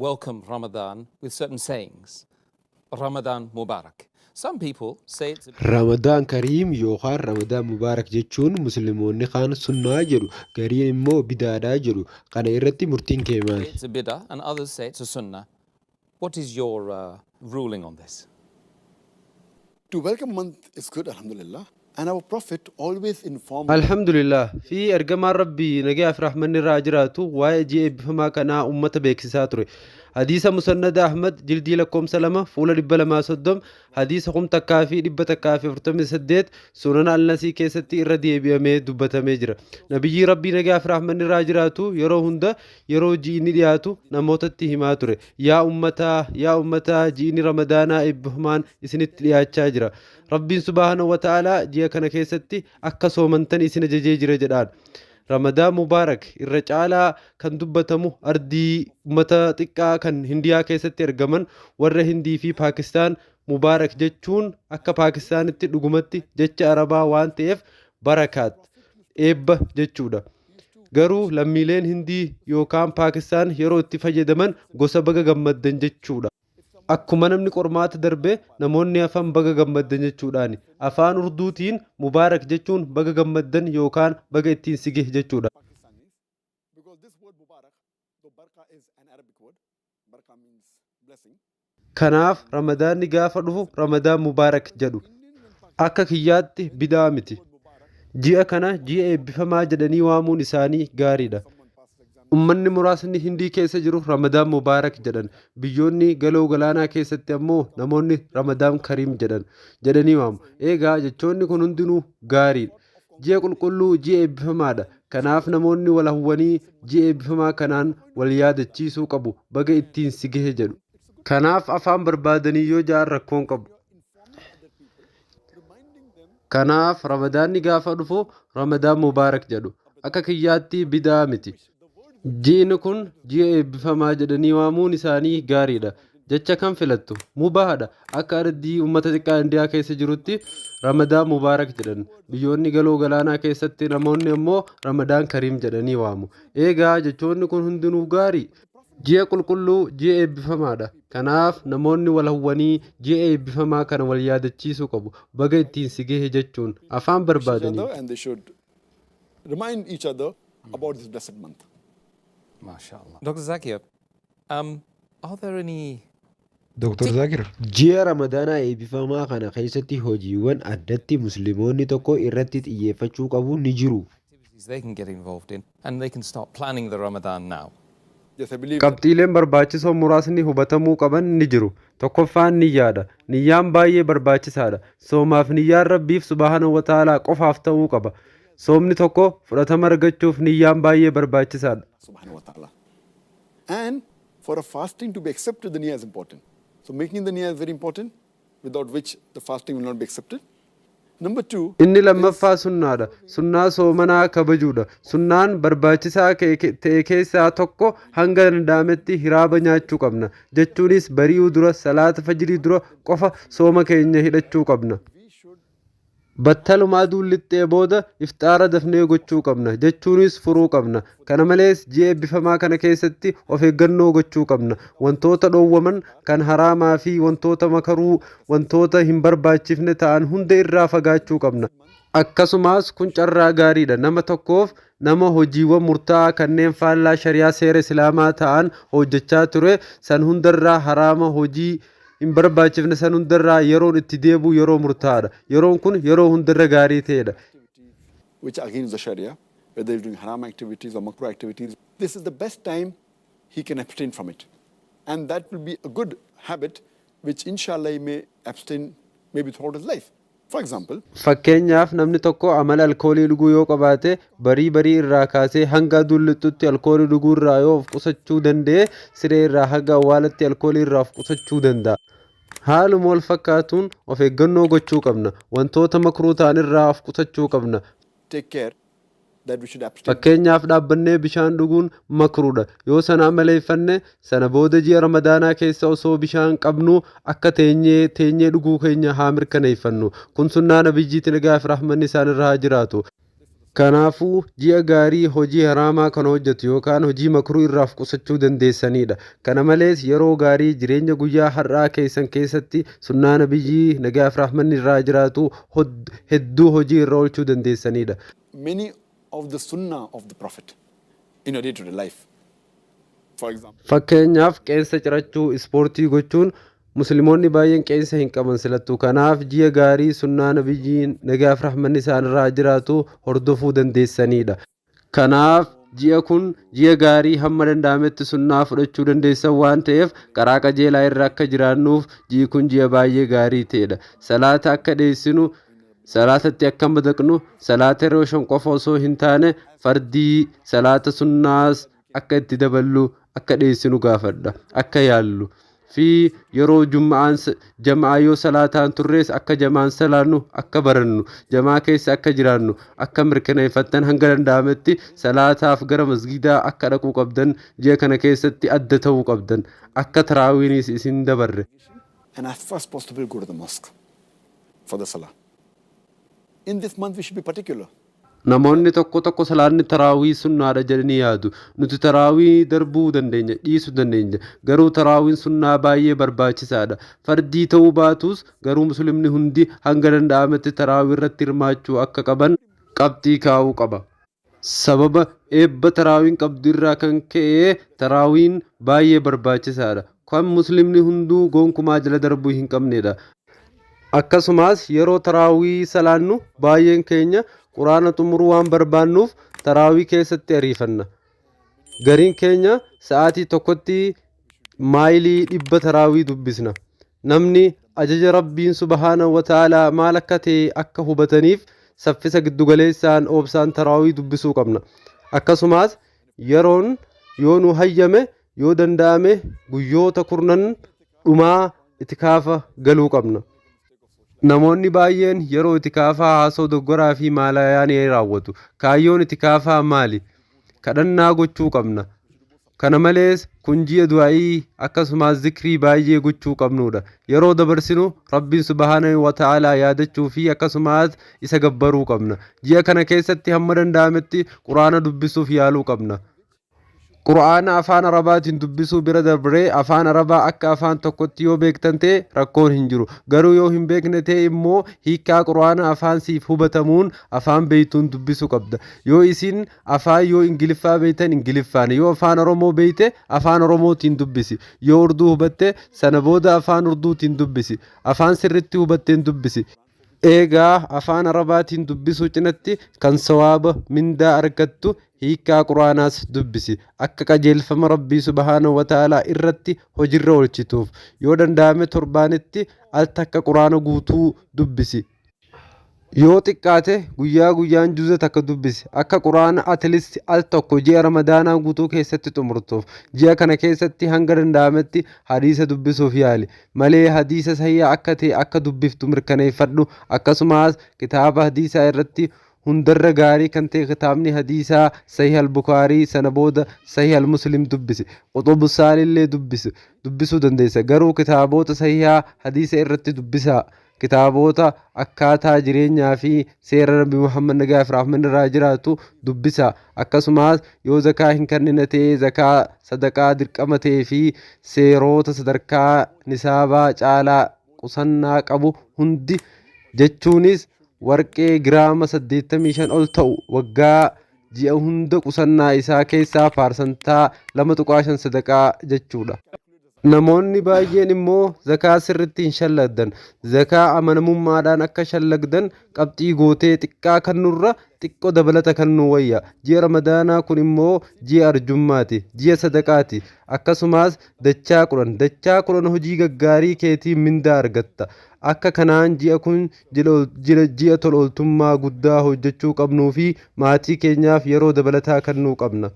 Welcome Ramadan with certain sayings. Ramadan Mubarak. Some people say it's a Ramadaan Kariim yookaan Ramadaan Mubaarak jechuun Musliimoonni kaan sunnaa jedhu, gariin immoo bidaadhaa jedhu. Kana irratti murtiin kee maali? It's a bid'ah and others say it's a sunnah. What is your ruling on this? To welcome month is good, alhamdulillah. And our Prophet always informed Alhamdulillah, fi ergamaan Rabbii nagaa fi rahmanni irraa jiraatu waa'ee ji'a eebbifamaa kanaa ummata beeksisaa ture. Hadiisa Musannada Ahmad, jildii lakkoomsa 2, fuula 230, hadiisa 1148, Sunana Alnasii keessatti irra deebi'amee dubbatamee jira. Nabiyyii Rabbii nagaa fi rahmanni irraa jiraatu yeroo hunda yeroo ji'inni dhiyaatu namootatti himaa ture. "Yaa ummataa, yaa ummataa, ji'inni Ramadaanaa eebbifamaan isinitti dhiyaachaa jira. Rabbiin subhaanahu wa ta'aalaa ji'a kana keessatti akka soomantan isin ajajee jira" jedhaan. Ramadaan Mubaarak irra caalaa kan dubbatamu ardii ummata xiqqaa kan Hindiyaa keessatti argaman warra Hindii fi Paakistaan. Mubaarak jechuun akka Paakistaanitti dhugumatti jecha Arabaa waan ta'eef barakaat, eebba jechuudha. Garuu lammiileen Hindii yookaan Paakistaan yeroo itti fayyadaman gosa baga gammaddan jechuudha. Akkuma namni qormaata darbe namoonni hafan baga gammaddan jechuudhaani. Afaan Urduutiin Mubaarak jechuun baga gammaddan yookaan baga ittiin si gahe jechuudha. Pakistanis because this word Mubarak, though barka is an Arabic word, barka means blessing. Kanaaf Ramadaanni gaafa dhufu Ramadaan Mubaarak jedhu. Akka kiyyaatti bidaa miti. Ji'a kana ji'a eebbifamaa jedhanii waamuun isaanii gaariidha. Ummanni muraasni Hindii keessa jiru Ramadaan Mubaarak jedhan. Biyyoonni galoo galaanaa keessatti ammoo namoonni Ramadaan Kariim jedhan jedhanii waamu. Eegaa jechoonni kun hundinuu gaariidha. Ji'a qulqulluu, ji'a eebbifamaadha. Kanaaf namoonni wal hawwanii ji'a eebbifamaa kanaan wal yaadachiisuu qabu. Baga ittiin si gahe jedhu. Kanaaf afaan barbaadanii yoo ja'an rakkoon qabu. Kanaaf Ramadaanni gaafa dhufu Ramadaan Mubaarak jedhu. Akka kiyyaatti bidaa miti. Ji'ni kun ji'a eebbifamaa jedhanii waamuun isaanii gaariidha. Jecha kam filattu? Mubaahadha. Akka ardii uummata xiqqaa Indiyaa keessa jirutti Ramadaan Mubaarak jedhan. Biyyoonni galoo galaanaa keessatti namoonni ammoo Ramadaan Kariim jedhanii waamu. Eegaa jechoonni kun hundinuu gaarii. Ji'a qulqulluu, ji'a eebbifamaadha. Kanaaf namoonni wal hawwanii ji'a eebbifamaa kana wal yaadachiisuu qabu. Baga ittiin si gahe jechuun afaan each barbaadanii. Other and they should remind each other about this blessed month. MashaAllah. Dr. Zakir, are there any Dr. Zaakir. Ji'a Ramadaanaa eebbifamaa kana keessatti hojiiwwan addatti Musliimoonni tokko irratti xiyyeeffachuu qabu ni jiru. Activities they can get involved in and they can start planning the Ramadan now? Yes, I believe Qabxiileen barbaachisoo muraasni hubatamuu qaban ni jiru. Tokkoffaan niyyaadha. Niyyaan baay'ee barbaachisaadha. Soomaaf niyyaan Rabbiif subhaanahu wa ta'aalaa qofaaf ta'uu qaba. Soomni tokko fudhatama argachuuf niyyaan baay'ee barbaachisaadha. Subhanahu wa ta'ala. And for a fasting to be accepted, the niyyah is important. So making the niyyah is very important, without which the fasting will not be accepted. Number two, Inni lammaffaa sunnaadha. Sunnaa soomanaa kabajuudha. Sunnaan barbaachisaa ta'e keessaa tokko hanga danda'ametti hiraaba nyaachuu qabna. Jechuunis bari'uu dura, salaata fajrii dura qofa sooma keenya hidhachuu qabna. Battaluma aduun lixxee booda ifxaara dafnee gochuu qabna. Jechuunis furuu qabna. Kana malees ji'a eebbifamaa kana keessatti of eeggannoo gochuu qabna. Wantoota dhoowwaman kan haraamaa fi wantoota makaruu, wantoota hin barbaachifne ta'an hunda irraa fagaachuu qabna. Akkasumas kun carraa gaariidha. Nama tokkoof, nama hojiiwwan murtaa'aa kanneen faallaa shari'aa seera Islaamaa ta'an hojjechaa ture san hundarraa, haraama hojii hin barbaachifne san hundarraa yeroon itti deebi'u yeroo murtaa'aadha. Yeroon kun yeroo hundarra gaarii ta'edha. Which are against the Sharia, whether he's doing haram activities or makruh activities, this is the best time he can abstain from it. And that will be a good habit which, inshallah, he may abstain maybe throughout his life. For example, Fakkeenyaaf, namni tokko amala alkoolii dhuguu yoo qabaate, barii barii irraa kaasee hanga aduun lixxutti alkoolii dhuguu irraa yoo of qusachuu danda'e, siree irraa haga awwaalatti alkoolii irraa of qusachuu danda'a. Haaluma wal fakkaatuun of eeggannoo gochuu qabna. Wantoota makruu ta'an irraa of qusachuu qabna. Take care that we should abstain. Fakkeenyaaf, dhaabbannee bishaan dhuguun makruudha. Yoo sana amaleeffanne, sana booda ji'a Ramadaanaa keessa osoo bishaan qabnu akka teenyee teenyee dhuguu keenya haa mirkaneeffannu. Kun sunnaa Nabiyyiitti, nagaa fi rahmanni isaan irra haa jiraatu. Kanaafuu ji'a gaarii hojii haraamaa kan hojjetu yookaan hojii makruu irraaf qusachuu dandeessanidha. Kana malees yeroo gaarii jireenya guyyaa har'aa keessan keessatti sunnaa Nabiyyii nagaa fi rahmanni irraa jiraatu hedduu hojii irra oolchuu dandeessanidha. Many of the sunnah of the Prophet in your day-to-day life. For example, Fakkeenyaaf, qeensa cirachuu, ispoortii gochuun. Musliimoonni baay'een qeensa hin qaban silattu. Kanaaf ji'a gaarii sunnaa Nabiyyii nagaa fi rahmanni isaan irraa jiraatu hordofuu dandeessanidha. Kanaaf ji'a kun ji'a gaarii hamma danda'ametti sunnaa fudhachuu dandeessan waan ta'eef, karaa qajeelaa irra akka jiraannuuf ji'i kun ji'a baay'ee gaarii ta'edha. Salaata akka dhiyeessinu, salaatatti akka madaqnu, salaata yeroo 5 qofa osoo hin taane fardii salaata sunnaas akka itti daballu, akka dhiyeessinu gaafadha, akka yaallu fi yeroo juma'aan jama'aa yoo salaataan turrees akka jamaan salaannu akka barannu, jamaa keessa akka jiraannu akka mirkaneeffattan, hanga danda'ametti salaataaf gara masgiidaa akka dhaquu qabdan, ji'a kana keessatti adda ta'uu qabdan, akka taraawiinis isin dabarre. And as fast possible go to the mosque for the salah. In this month, we should be particular. Namoonni tokko tokko salaanni taraawii sunnaadha jedhanii yaadu. Nuti taraawii darbuu dandeenya, dhiisuu dandeenya. Garuu taraawiin sunnaa baay'ee barbaachisaadha. Fardii ta'uu baatus garuu muslimni hundi hanga danda'ametti taraawii irratti hirmaachuu akka qaban qabxii kaa'uu qaba. Sababa eebba taraawiin qabdu irraa kan ka'e taraawiin baay'ee barbaachisaadha. Kan muslimni hunduu gonkumaa jala darbuu hin qabnedha. Akkasumas yeroo taraawii salaannu baay'een keenya Quraana xumuruu waan barbaannuuf taraawii keessatti ariifanna. Gariin keenya sa'aatii tokkotti maayilii 100 taraawii dubbisna. Namni ajaja Rabbiin subhaana wa ta'aalaa maal akka ta'e akka hubataniif saffisa giddugaleessaan obsaan taraawii dubbisuu qabna. Akkasumas yeroon yoo nu hayyame, yoo danda'ame, guyyoota 10 dhumaa itikaafa galuu qabna. Namoonni baay'een yeroo itikaafaa haasoo doggoraa fi maalayaa ni raawwatu. Kaayyoon itikaafaa maali? Kadhannaa gochuu qabna. Kana malees kun ji'a du'aa'ii akkasumas zikrii baay'ee gochuu qabnudha. Yeroo dabarsinu Rabbiin subhaanahu wa ta'aalaa yaadachuu fi akkasumas isa gabbaruu qabna. Ji'a kana keessatti hamma danda'ametti Quraana dubbisuuf yaaluu qabna. Qura'aana afaan Arabaatiin dubbisuu bira darbee, afaan Arabaa akka afaan tokkotti yoo beektan ta'e rakkoon hin jiru. Garuu yoo hin beekne ta'e immoo hiikkaa Qura'aana afaan siif hubatamuun, afaan beektuun dubbisuu qabda. Yoo isin afaan yoo Ingiliffaa beektan Ingiliffaan, yoo afaan Oromoo beekte afaan Oromootiin dubbisi. Yoo Urduu hubatte sana booda afaan Urduutiin dubbisi. Afaan sirriitti hubatteen dubbisi. Eegaa afaan Arabaatiin dubbisuu cinatti kan sawaaba mindaa argattu hiikkaa Quraanaas dubbisi. Akka qajeelfama Rabbii subhaanahu wa ta'aalaa irratti hojiirra oolchituuf yoo danda'ame torbaanitti al takka Quraana guutuu dubbisi. Yoo xiqqaate guyyaa guyyaan juza takka dubbisi. Akka Quraana at least al tokko ji'a Ramadaanaa guutuu keessatti xumurtuuf. Ji'a kana keessatti hanga danda'ametti hadiisa dubbisuuf yaali. Malee hadiisa sahiha akka ta'e akka dubbiftu mirkaneeffadhu. Akkasumas kitaaba hadiisaa irratti hundarra gaarii kan ta'e kitaabni hadiisaa Sahih al-Bukaarii, sana booda Sahih al-Muslim dubbisi. Quxubu Saalillee dubbisi. Dubbisuu dandeessa. Garuu kitaabota sahihaa hadiisa irratti dubbisaa. Kitaabota akkaataa jireenyaa fi seera Nabi Muhammad nagaa fi rahmanni irraa jiraatu dubbisa. Akkasumas yoo zakaa hin kennine ta'e, zakaa sadaqaa dirqama ta'ee fi seerota sadarkaa nisaabaa caalaa qusannaa qabu hundi, jechuunis warqee giraama 85 ol ta'u, waggaa ji'a hunda qusannaa isaa keessaa paarsantaa 2.5 sadaqaa jechuudha. Namoonni baay'een immoo zakaa sirritti hin shallagdan. Zakaa amanamummaadhaan akka shallagdan qabxii gootee xiqqaa kannurra xiqqoo dabalata kennuu wayya. Ji'a Ramadaanaa kun immoo ji'a arjummaati, ji'a sadaqaati. Akkasumas dachaa 10, dachaa 10 hojii gaggaarii keetiin mindaa argatta. Akka kanaan ji'a kun ji'a tola ooltummaa guddaa hojjechuu qabnuu fi maatii keenyaaf yeroo dabalataa kennuu qabna.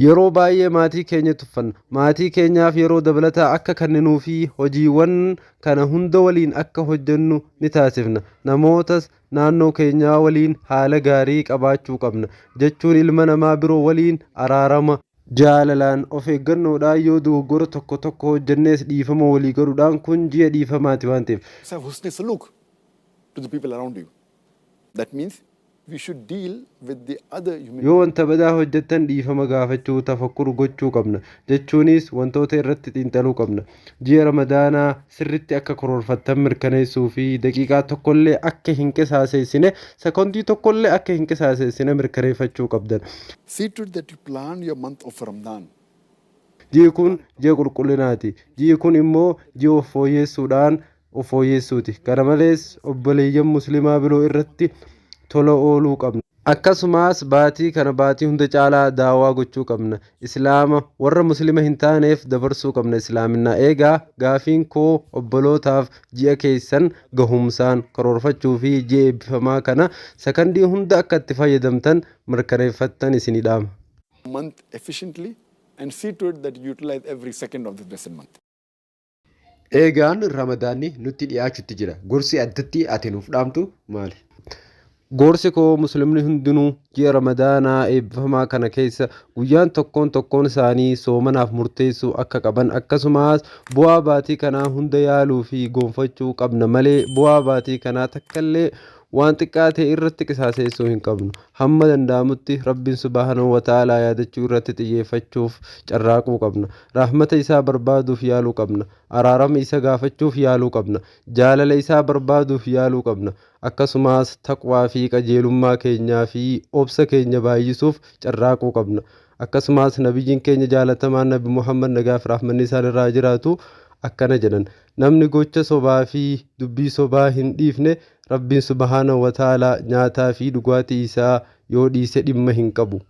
Yeroo baay'ee maatii keenya tuffanna. Maatii keenyaaf yeroo dabalataa akka kenninuu fi hojiiwwan kana hunda waliin akka hojjennu ni taasifna. Namootas naannoo keenyaa waliin haala gaarii qabaachuu qabna. Jechuun ilma namaa biroo waliin araarama. Jaalalaan, of eeggannoodhaan, yoo dogoggora tokko tokko hojjennes dhiifama walii godhuudhaan, kun ji'a dhiifamaati waan ta'eef. Have husn suluk to the people around you. That means We should deal with the other human Yoo wanta badaa hojjettan dhiifama gaafachuu, tafakkur gochuu qabna. Jechuunis wantoota irratti xiinxaluu qabna. Ji'a Ramadaanaa sirritti akka karoorfattan mirkaneessuu fi daqiiqaa tokkollee akka hin qisaaseessine, sekondii tokkollee akka hin qisaaseessine mirkaneeffachuu qabdan. See to it that you plan your month of Ramadan. Ji'i kun ji'a qulqullinaati. Ji'i kun immoo ji'a of fooyyessuudhaan of fooyyessuuti. Kana malees obboleeyyan Musliimaa biroo irratti tola ooluu qabna. Akkasumas baatii kana baatii hunda caalaa daawaa gochuu qabna. Islaama warra Muslima hin taaneef dabarsuu qabna Islaaminaa. Eegaa gaafiin koo obbolootaaf, ji'a keessan gahumsaan karoorfachuu fi ji'a eebbifamaa kana sakandii hunda akka itti fayyadamtan mirkaneeffattan isinii dhaama. Month efficiently and see to it that you utilize every second of this blessed month. Eegaan Ramadaanni nutti dhiyaachuutti jira. Gorsi addatti ati nuuf dhaamtu maali? Gorsi koo, Musliimni hundinuu ji'a Ramadaanaa eebbifamaa kana keessa guyyaan tokkoon tokkoon isaanii soomanaaf murteessuu akka qaban, akkasumas bu'aa baatii kanaa hunda yaaluu fi gonfachuu qabna malee bu'aa baatii kanaa takkallee waan xiqqaa ta'e irratti qisaaseessuu hin qabnu. Hamma danda'amutti Rabbiin Subhaanahu wa Ta'aalaa yaadachuu irratti xiyyeeffachuuf carraaquu qabna. Rahmata isaa barbaaduuf yaaluu qabna. Araarama isa gaafachuuf yaaluu qabna. Jaalala isaa barbaaduuf yaaluu qabna. Akkasumas taqwaa fi qajeelummaa keenyaa fi obsa keenya baay'isuuf carraaquu qabna. Akkasumas Nabiyyiin keenya jaalatamaan Nabi Muhammad, nagaa fi rahmanni isaan irraa jiraatu, akkana jedhan: "Namni gocha sobaa fi dubbii sobaa hin dhiifne, Rabbiin Subhaanahu wa Ta'aalaa nyaataa fi dhugaatii isaa yoo dhiise dhimma hin qabu."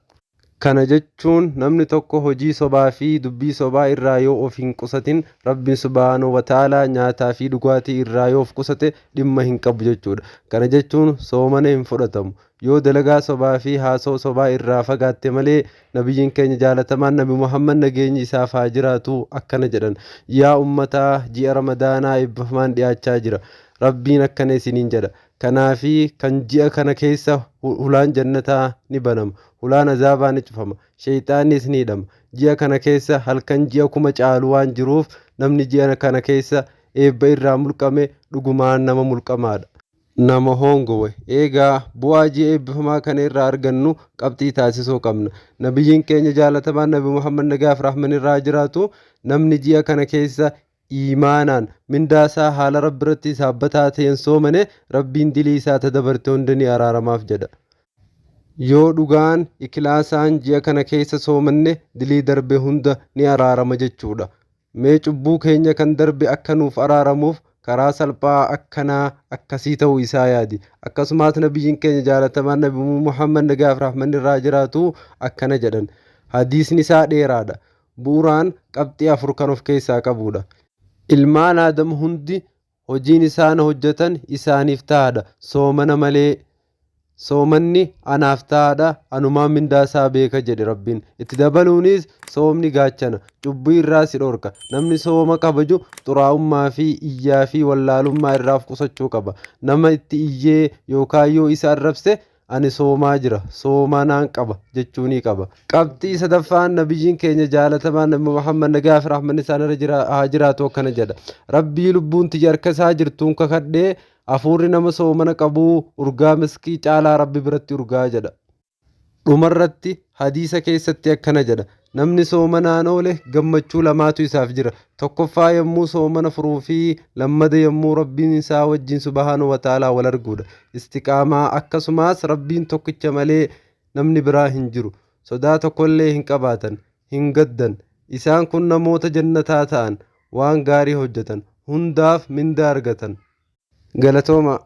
Kana jechuun namni tokko hojii sobaa fi dubbii sobaa irraa yoo of hin qusatin, Rabbiin Subhaanahu wa Ta'aalaa nyaataa fi dhugaatii irraa yoo of qusate dhimma hin qabu jechuudha. Kana jechuun soomana hin fudhatamu. Yoo dalagaa sobaa fi haasoo sobaa irraa fagaatte malee. Nabiyyiin keenya jaalatamaan Nabi Muhammad, nageenyi isaaf haa jiraatu, akkana jedhan: "Yaa ummataa, ji'a Ramadaanaa eebbifamaan dhiyaachaa jira. Rabbiin akkana isiniin jedha. Kanaafi kan ji'a kana keessa hulaan jannataa ni banama, hulaan azaabaa ni cufama, sheeyxaannis ni hidhama. Ji'a kana keessa halkan ji'a 1000 caalu waan jiruuf, namni ji'a kana keessa eebba irraa mulqame dhugumaan nama mulqamaadha. Nama hongowe." Eegaa bu'aa ji'a eebbifamaa kana irraa argannu qabxii taasisuu qabna. Nabiyyiin keenya jaalatamaan Nabi Muhammad, nagaaf rahman irraa jiraatu, namni ji'a kana keessa iimaanaan mindaasaa haala Rabbi irratti saabbataa ta'een soomane, Rabbiin dilii isaa ta dabarte hunda ni araaramaaf jedha. Yoo dhugaan ikhlaasaan ji'a kana keessa soomanne, dilii darbe hunda ni araarama jechuudha. Mee cubbuu keenya kan darbe akka nuuf araaramuuf karaa salphaa akkanaa akkasii ta'uu isaa yaadi. Akkasumas Nabiyyiin keenya jaalatamaan Nabi Muhammad, nagaaf rahmanni irraa jiraatu, akkana jedhan. Hadiisni isaa dheeraadha. Bu'uuraan qabxii afur kan of keessaa qabudha. "Ilmaan Aadam hundi hojiin isaan hojjetan isaaniif ta'aadha. Soomana malee. Soomanni anaaf ta'aadha. Anumaan mindaa isaa beeka," jedhe Rabbiin. Itti dabaluunis, "Soomni gaachana. Cubbuu irraa si dhorka. Namni sooma kabaju xuraa'ummaa fi iyyaa fi wallaalummaa irraa of qusachuu qaba. Nama itti iyyee yookaan yoo isa arrabse, 'Ani soomaa jira, soomanaan qaba,' jechuu ni qaba." Qabxii sadaffaan, Nabiyyiin keenya jaalatamaan Nabi Muhammad, nagaa fi rahmanni isaan irra haa jiraatu, akkana jedha: "Rabbii lubbuun tiyya harka isaa jirtuun kakadhee, hafuurri nama soomana qabuu urgaa miskii caalaa Rabbi biratti urgaa," jedha. Dhumarratti hadiisa keessatti akkana jedha: "Namni soomanaan oole gammachuu lamaatu isaaf jira. Tokkoffaa yommuu soomana furuu fi lammada yommuu Rabbiin isaa wajjin Subhaanahu wa Ta'aalaa wal arguudha. Istiqaamaa, akkasumas Rabbiin tokkicha malee namni biraa hin jiru. Sodaa tokkollee hin qabaatan, hin gaddan. Isaan kun namoota jannataa ta'an, waan gaarii hojjetan hundaaf mindaa argatan." Galatooma.